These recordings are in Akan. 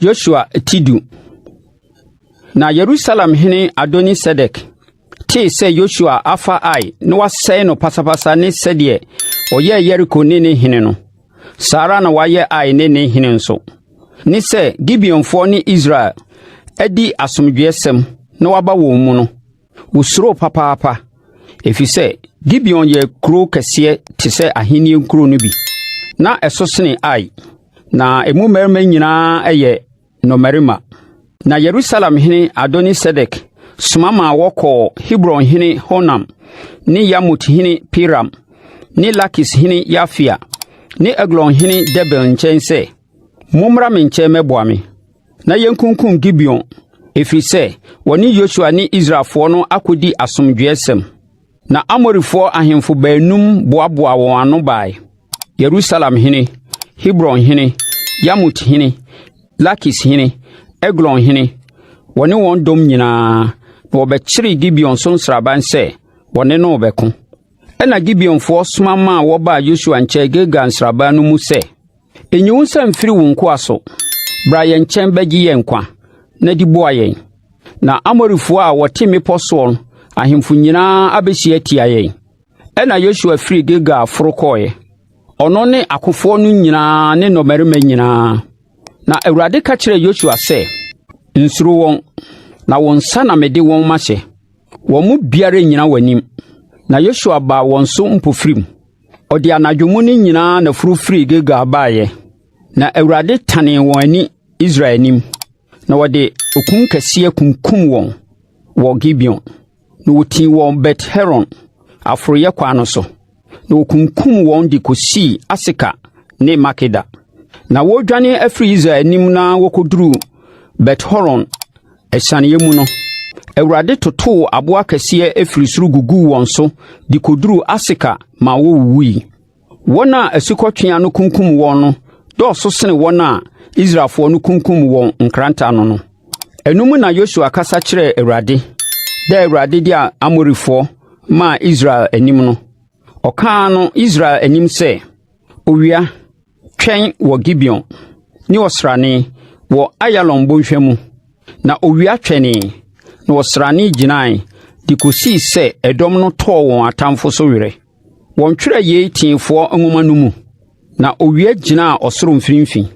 Yosua ti du. Na Yerusalem hene Adoni-Sedek tee sɛ Yosua afa Ai na wasɛe no pasapasa ne sɛdeɛ ɔyɛɛ Yeriko ne ne hene no, saa ara na wayɛ Ai ne ne hene nso, ne sɛ Gibeonfoɔ ne Israel adi asomdwoeɛsɛm na waba wɔn mu no, wɔsuroo papaapa, ɛfiri sɛ Gibeon yɛ kuro kɛseɛ te sɛ ahennie nkuro no bi. Na ɛso sene Ai, na emu mmarima nyinaa yɛ nnɔmmarima. Na Yerusalem hene Adoni-Sedek soma maa wɔkɔɔ Hebron hene Honam ne Yarmut hene Piram ne Lakis hene Yafia ne Eglon hene Debir nkyɛn sɛ, “Mommra me nkyɛn mmɛboa me, na yenkunkum Gibeon, ɛfiri sɛ wɔne Yosua ne Israelfoɔ no akɔdi asomdwoeɛsɛm.” Na Amorifoɔ ahemfo baanum boaboaa wɔn ano bae: Yerusalem hene, Hebron hene, Yarmut hene, Lakis hene, Eglon hene, wɔne wɔn dɔm nyinaa, na wɔbɛkyeree Gibeon so nsraban sɛ wɔne no rebɛko. Ɛnna Gibeonfoɔ soma maa wɔbaa Yosua nkyɛn Gilgal nsraban no mu sɛ, “Nyi wo nsa mfiri wo nkoa so. Bra yɛn nkyɛn bɛgye yɛn nkwa na di boa yɛn. Na Amorifoɔ a wɔte mmepɔ soɔ ahemfo nyinaa abɛhyia atia yɛn.” Ɛnna Yosua firii Gilgal foro kɔeɛ, ɔno ne akofoɔ no nyinaa ne nnɔmmarima nyinaa. Na Awurade ka kyerɛɛ Yosua sɛ, “Nsuro wɔn, na wo nsa na mede wɔn mahyɛ. Wɔn mu biara rennyina w'anim.” Na Yosua baa wɔn so mpofirim. Ɔde anadwo mu no nyinaa na foro firii Gilgal baeɛ. Na Awurade tanee wɔn ani Israel anim, na wɔde okum kɛseɛ kunkum wɔn wɔ Gibeon. Na wɔtii wɔn Bet-Horon aforoeɛ kwan no so, na wɔkunkum wɔn de kosii Aseka ne Makeda. Na wɔredwane afiri Israel anim na wɔkɔduruu Bet-Horon asianeeɛ mu no, Awurade totoo aboɔ akɛseɛ firi soro guguu wɔn so de kɔduruu Aseka ma wɔwuwui. Wɔn a asukɔtweaa no kunkum wɔn no dɔɔso sene wɔn a Israelfoɔ no kunkum wɔn nkrantɛ ano no. Ɛno mu na Yosua kasa kyerɛɛ Awurade, da a Awurade de Amorifoɔ maa Israel anim no. Ɔkaa no Israel anim sɛ, “Owia, twɛn wɔ Gibeon, ne ɔsrane wɔ Ayalon bɔnhwa mu.” Na owia twɛnee, na ɔsrane gyinae de kosii sɛ ɛdɔm no tɔɔ wɔn atamfo so werɛ. Wɔntwerɛɛ yei teefoɔ nwoma no mu? Na owia gyinaa ɔsoro mfimfini,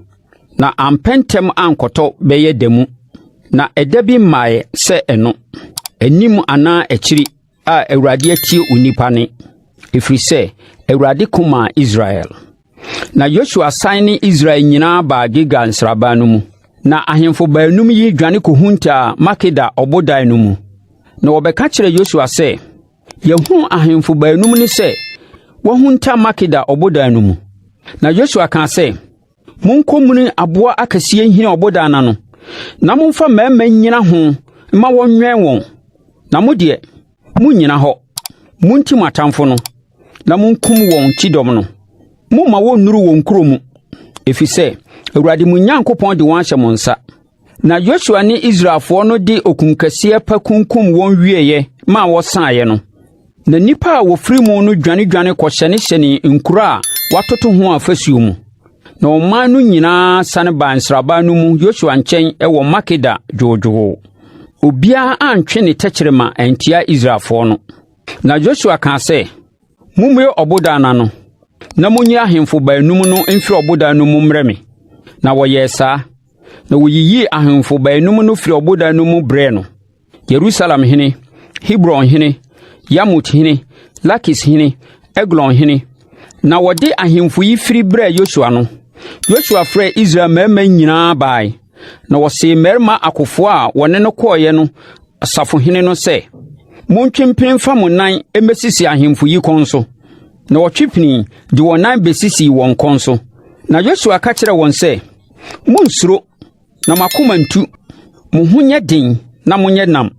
na ampɛ ntɛm ankɔtɔ bɛyɛ da mu. Na ɛda bi mmaeɛ sɛ ɛno, anim anaa akyiri a Awurade atie onipa nne, ɛfiri sɛ Awurade ko maa Israel. Na Yosua san ne Israel nyinaa baa Gilgal nsraban no mu. Na ahemfo baanum yi dwane kɔhuntaa Makeda ɔbodan no mu. Na wɔbɛka kyerɛɛ Yosua sɛ, “Yɛahunu ahemfo baanum no sɛ wɔahunta Makeda ɔbodan no mu.” Na Yosua kaa sɛ, “Monkɔmuni aboɔ akɛseɛ nhini ɔbodan no ano, na momfa mmarima nnyina ho mma wɔnwɛn wɔn. Na mo deɛ, munnyina hɔ. Munti mo atamfo no, na munkum wɔn kyidɔm no. Mommma wonnuru wɔn nkuro mu, ɛfiri sɛ, Awurade mo Nyankopɔn de wɔn ahyɛ mo nsa.” Na Yosua ne Israelfoɔ no de okumkɛseɛ pa kunkum wɔn wieeɛ maa wɔsaeɛ no, na nnipa a wɔfiri mu no dwanedwane kɔhyɛnehyɛnee nkuro a wɔatoto ho afasuo mu. Na ɔman no nyinaa sane baa nsraban no mu Yosua nkyɛn wɔ Makeda dwoodwoo. Obiara antwe ne tɛkyerɛma antia Israelfoɔ no. Na Yosua kaa sɛ, “Mummue ɔbodan no ano, na munyi ahemfo baanum no mfiri ɔbodan no mu mmrɛ me.” Na wɔyɛɛ saa. Na woyiyii ahemfo baanum no firii ɔbodan no mu brɛɛ no: Yerusalem hene, Hebron hene, Yarmut hene, Lakis hene, Eglon hene. Na wɔde ahemfo yi firi brɛɛ Yosua no, Yosua frɛɛ Israel mmarima nyinaa bae, na wɔsee mmarima akofoɔ a wɔne no kɔeɛ no asafohene no sɛ, “Montwe mpini mfa mo nan mmesisi ahemfo yi kɔn so.” Na wɔtwe pinii de wɔn nan besisii wɔn kɔn so. Na Yosua ka kyerɛɛ wɔn sɛ, “Munnsuro, na mo akoma ntu. Mo ho nyɛ den na monyɛ nnam.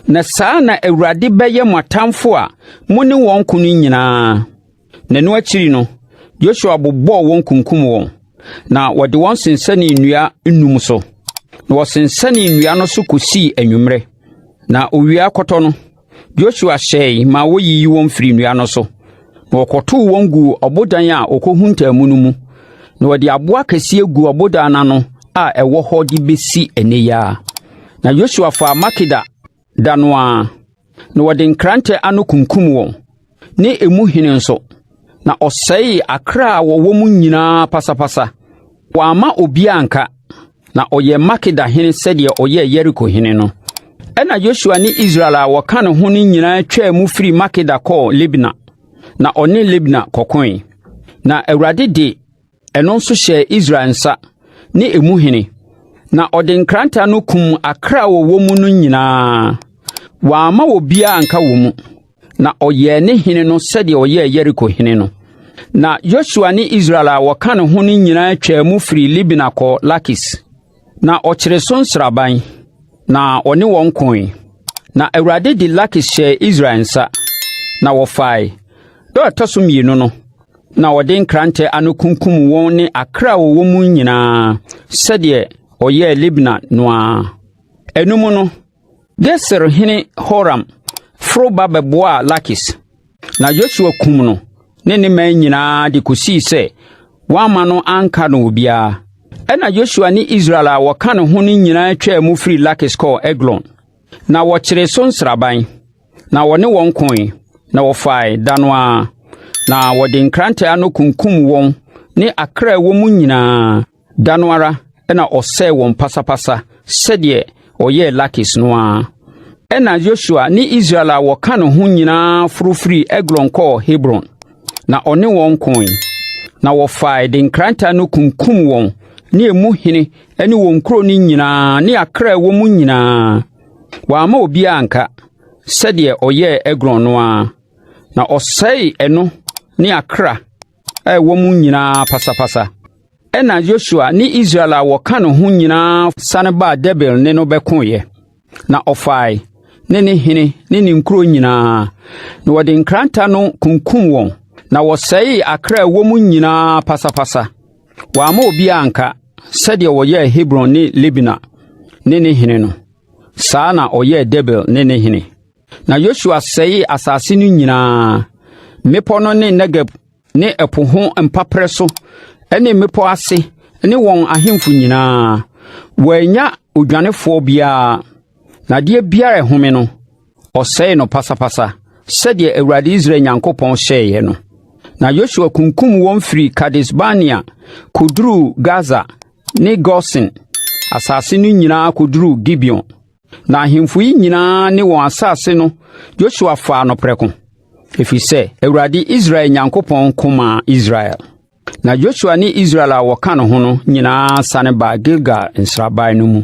Na saa na Awurade bɛyɛ mo atamfo a mo ne wɔn ko no nyinaa.” Na ɛno akyiri no, Yosua bobɔɔ wɔn kunkum wɔn, na wɔde wɔn sensɛnee nnua nnum so. Na wɔsensɛnee nnua no so kosii anwummerɛ. Na owia rekɔtɔ no, Yosua hyɛe ma woyiyii wɔn firii nnua no so, na wɔkɔtoo wɔn guu ɔbodan a wɔkɔhuntaa mu no mu. Na wɔde aboɔ akɛseɛ guu ɔbodan no ano. a ɛwɔ hɔ de bɛsi ɛnnɛ yi ara. Na Yosua faa Makeda da no ara, na wɔde nkrantɛ ano kunkum wɔn, ne emu hene nso, na ɔsɛee akra a wɔwɔ mu nyinaa pasapasa. Wamma obiara anka, na ɔyɛɛ Makeda hene sɛdeɛ ɔyɛɛ Yeriko hene no. Ɛnna Yosua ne Israel a wɔka ne ho no nyinaa twaa mu firii Makeda kɔɔ Libna, na ɔne Libna kɔkoe. Na Awurade de ɛno nso hyɛɛ Israel nsa ne emu hene, na ɔde nkrantɛ ano kum akra a wɔwɔ mu no nyinaa. Wamma obiara anka wɔ mu, na ɔyɛɛ ne hene no sɛdeɛ ɔyɛɛ Yeriko hene no. Na Yosua ne Israel a wɔka ne ho no nyinaa twaa mu firii Libna kɔɔ Lakis, na ɔkyeree so nsraban, na ɔne wɔn koe. Na Awurade de Lakis hyɛɛ Israel nsa, na wɔfae. Da a ɛtɔ so mmienu no, na ɔde nkrantɛ ano kunkum wɔn ne akra a wɔwɔ mu nyinaa, sɛdeɛ ɔyɛɛ Libna no ara. Ɛno mu no, Geser hene Horam foro ba bɛboaa Lakis, na Yosua kum no ne ne man nyinaa de kosii sɛ wamma no anka no obiara. Ɛnna Yosua ne Israel a wɔka ne ho no nyinaa twaa mu firii Lakis kɔɔ Eglon, na wɔkyeree so nsraban, na wɔne wɔn koe, na wɔfae da no ara, na wɔde nkrantɛ ano kunkum wɔn ne akra a ɛwɔ mu nyinaa. Da no ara na ɔsɛee wɔn pasapasa sɛdeɛ ɔyɛɛ Lakis no ara. Ɛnna Yosua ne Israel a wɔka ne ho nyinaa foro firii Eglon kɔɔ Hebron, na ɔne wɔn koe. Na wɔfae de nkrantɛ ano kunkum wɔn ne emu hene ne wɔn nkuro no nyinaa ne akra a ɛwɔ mu nyinaa. Wamma obiara anka, sɛdeɛ ɔyɛɛ Eglon no ara. Na ɔsɛee ɛno ne akra a ɛwɔ mu nyinaa pasapasa. Ɛnna Yosua ne Israel a wɔka ne ho nyinaa sane baa Debir ne no bɛkoeɛ, na ɔfae ne ne hene ne ne nkuro nyinaa. Na wɔde nkrantɛ ano kunkum wɔn, na wɔsɛee akra a ɛwɔ mu nyinaa pasapasa. Wɔamma obiara anka, sɛdeɛ wɔyɛɛ Hebron ne Libna ne ne hene no. Saa na ɔyɛɛ Debir ne ne hene. Na Yosua sɛee asase no nyinaa, mmepɔ no ne Negeb ne ɛpo ho mpaperɛ so ne mmepɔ ase ne wɔn ahemfo nyinaa. Wɔannya odwanefoɔ biara, na adeɛ biara a ɛhome no, ɔsɛee no pasapasa, sɛdeɛ Awurade Israel Nyankopɔn hyɛeɛ no. Na Yosua kunkum wɔn firii Kades-Barnea kɔduruu Gasa ne Gosen asase no nyinaa kɔduruu Gibeon. Na ahemfo yi nyinaa ne wɔn asase no, Yosua faa no prɛko, ɛfiri sɛ Awurade Israel Nyankopɔn ko maa Israel. Na Yosua ne Israel a wɔka ne ho no nyinaa sane baa Gilgal nsraban no mu.